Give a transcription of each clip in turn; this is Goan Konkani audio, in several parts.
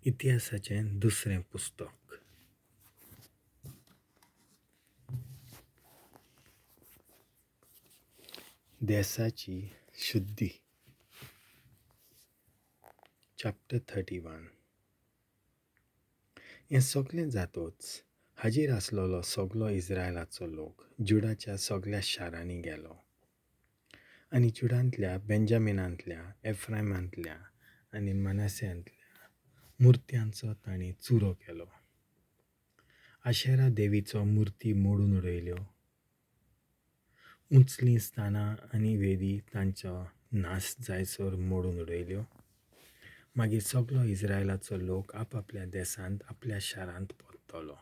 इतिहासाचें दुसरें पुस्तक. देसाची शुद्धी. चॅप्टर 31. हें सगलें जातोच हाजीर आसलेलो सगलो इस्रायलाचो लोक जुडाच्या सगल्या शारांनी गेलो आनी जुडांतल्या, बेंजामिनांतल्या, एफ्रायमांतल्या आनी मनास्यांतल्या मुर्त्यांचो तांणी चुरो केलो. आशेरा देवीचो मुर्ती मोडून उडयल्यो, उंचलीं स्थानां आनी वेदी तांचो नाश जायसर मोडून उडयल्यो. मागीर सगलो इस्रायलाचो लोक आपआपल्या देसांत आपल्या शारांत परतलो.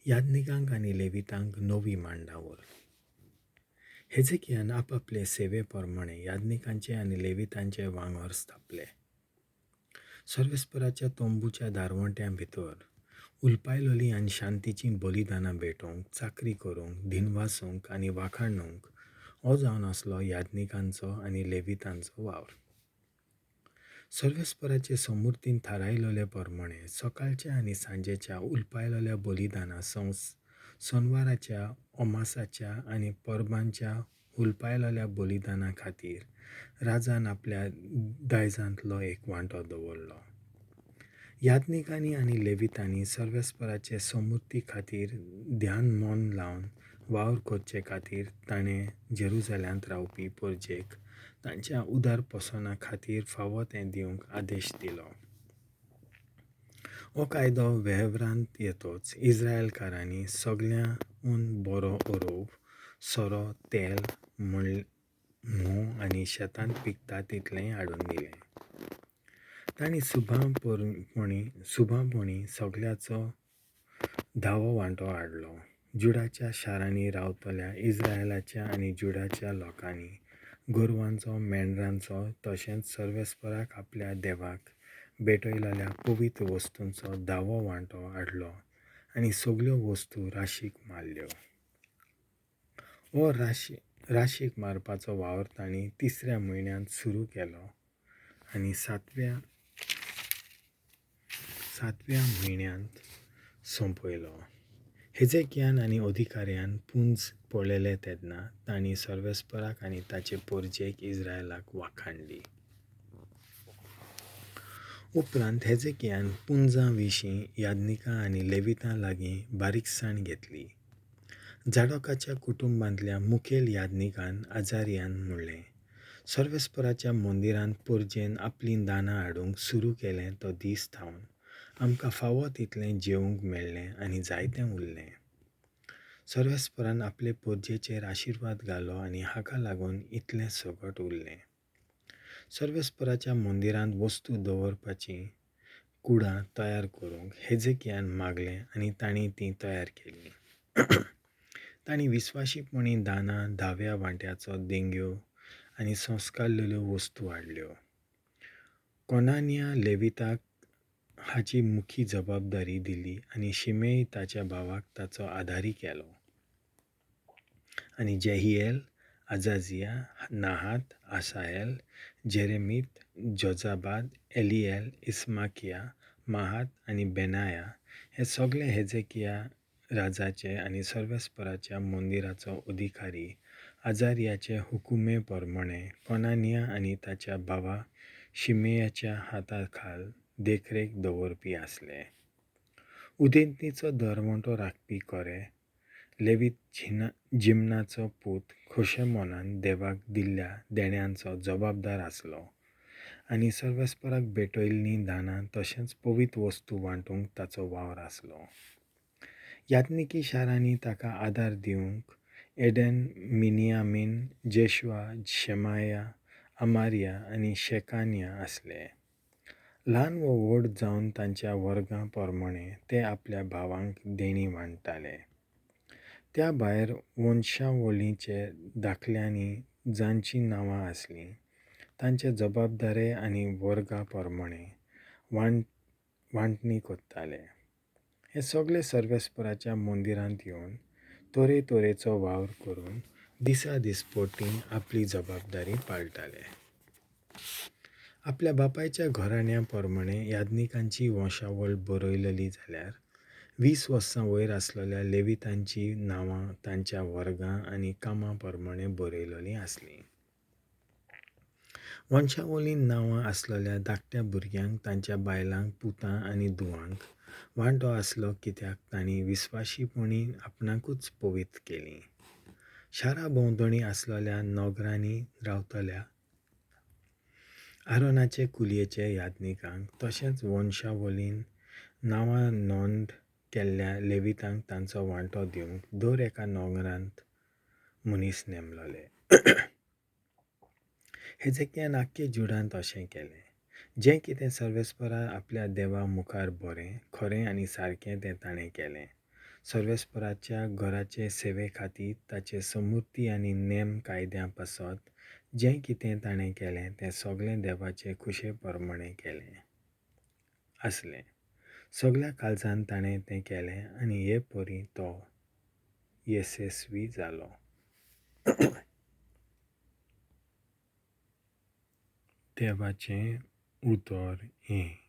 याज्ञिकांक आनी लेवितांक नवी मांडावळ. हेजेकियान आपआपले सेवे प्रमाणे याज्ञिकांचे आनी लेवितांचे वांगर स्थापले. सर्वेस्पराच्या तंबूच्या दारवंट्यां भितर उलपायलोलीं आनी शांतीचीं बलिदानां भेटोवंक, चाकरी करूंक, दिनवासूंक आनी वाखाणूंक हो जावन आसलो याज्ञिकांचो आनी लेवितांचो वावर. सर्वेस्पराचे समूर्तीन थारायलोले प्रमाणे सकाळच्या आनी सांजेच्या उलपायलोल्या बलिदानां सनवाराच्या, अमासाच्या आनी परबांच्या हुलपायलोल्या बलिदाना खातीर राजान आपल्या दायजांतलो एक वांटो दवरलो. याज्ञिकांनी आनी लेवितांनी सर्वेस्पराचे समूर्ती खातीर ध्यान मन लावन वावर करचे खातीर ताणें जेरुजाल्यांत रावपी परजेक तांच्या उदारपसना खातीर फावो तें दिवंक आदेश दिलो. हो कायदो वेव्हारांत येतोच इस्रायलकारांनी सगळ्यांहून बरो ओरोव, सोरो, तेल, म्होंव आनी शेतांत पिकता तितलेंय हाडून दिलें. तांणी सुभापणी सगळ्याचो धावो वांटो हाडलो. जुडाच्या शारांनी रावतल्या इस्रायलाच्या आनी जुडाच्या लोकांनी गोरवांचो, मेंढरांचो तशेंच सर्वेस्पराक आपल्या देवाक भेटयलेल्या पवित्र वस्तूंचो धावो वांटो हाडलो आनी सगल्यो वस्तू राशीक मारल्यो. हो राशीक मारपाचो वावर तांणी तिसऱ्या म्हयन्यांत सुरू केलो आनी सातव्या म्हयन्यांत सोंपयलो. हेजेकियान आनी अधिकाऱ्यान पुंज पळयले तेन्ना तांणी सर्वेस्पराक आनी ताचे परजेक इस्रायलाक वाखाणली. उपरांत हेजेकियान पुंजां विशीं याज्ञिकां आनी लेवितां लागीं बारीकसाण घेतली. झाडोकाच्या कुटुंबांतल्या मुखेल याज्ञिकान आजारियान म्हणलें, सर्वेस्पराच्या मंदिरांत परजेन आपलीं दानां हाडूंक सुरू केलें तो दीस थावन आमकां फावो तितलें जेवंक मेळ्ळें आनी जायतें उरलें. सर्वेस्परान आपले परजेचेर आशिर्वाद घालो आनी हाका लागून इतलें सगट उरलें. सर्वेस्पराच्या मंदिरांत वस्तू दवरपाचीं कुडां तयार करूंक हेजेकियान मागलें आनी तांणी तीं तयार केलीं. तांणी विस्वाशीपणी दानां, धाव्या वांट्याचो देंग्यो आनी संस्कारलेल्यो वस्तू हाडल्यो. कोनानिया लेविताक हाची मुखी जबाबदारी दिली आनी शिमेय ताच्या भावाक ताचो आदारी केलो. आनी Jehiel, Azaziah, Nahath, Asahel, Jerimoth, Jozabad, Eliel, Ismachiah, Mahath आनी बेनाया हे सगळे हेजेकिया राजाचे आनी सर्वेस्पराच्या मंदिराचो अधिकारी आजारियाचे हुकुमे प्रमाणे कोनानिया आनी ताच्या भावा शिमेयाच्या हाताखाल देखरेख दवरपी आसले. उदेंतीचो दरवंटो राखपी कोरे लेवीत जिमनाचो पूत खोशे मनान देवाक दिल्ल्या देण्यांचो जबाबदार आसलो आनी सर्वेस्पराक भेटयल्लीं दानां तशेंच पवित्र वस्तू वांटूंक ताचो वावर आसलो. याज्ञिकी शारांनी ताका आदार दिवंक एडन, मिनियामीन, जेशुआ, शेमाया, अमारिया आनी शेकानिया आसले. ल्हान वो व्हड जावन तांच्या वर्गां प्रमाणे ते आपल्या भावांक देणीं वांट्टाले. त्या भायर वंशावळीचे दाखल्यांनी जांचीं नांवां आसलीं तांचे जबाबदारे आनी वर्गा प्रमाणे वांटणी करताले. हे सगळे सर्वेस्पराच्या मंदिरांत येवन तरेतरेचो वावर करून दिसा दिसपटी आपली जबाबदारी पाळटाले. आपल्या बापायच्या घराण्या प्रमाणें याज्ञिकांची वंशावळ बरयलली जाल्यार 20 वर्सां वयर आसलेल्या लेवितांचीं नांवां तांच्या वर्गां आनी कामां प्रमाणें बरयललीं आसलीं. वंशावळीन नांवां आसलेल्या धाकट्या भुरग्यांक, तांच्या बायलांक, पुतां आनी धुवांक वांटो आसलो, कित्याक तांणी विस्वाशीपणी आपणाकूच पवित्र केलीं. शारा भोंवतणी आसलेल्या नगरांनी रावतल्या आरोनाचे कुलयेचे याज्ञिकांक तशेंच वंशावळीन नांवां नोंद केल्ल्या लेवितांक तांचो वांटो दिवंक दर एका नगरांत मनीस नेमलोले. हेजेकियान आख्खे जुडांत अशें केलें. जें कितें सर्वेस्परा आपल्या देवा मुखार बरें, खरें आनी सारकें तें ताणें केलें. सर्वेस्पराच्या घराचे सेवे खातीर ताचे समूर्ती आनी नेम कायद्या पासत जें कितें ताणें केलें तें सगळें देवाचे खुशे प्रमाणें केलें आसलें. सगळ्या काळजान ताणें तें केलें आनी हे परी तो येसस्वी जालो. देवाचें उतर हें.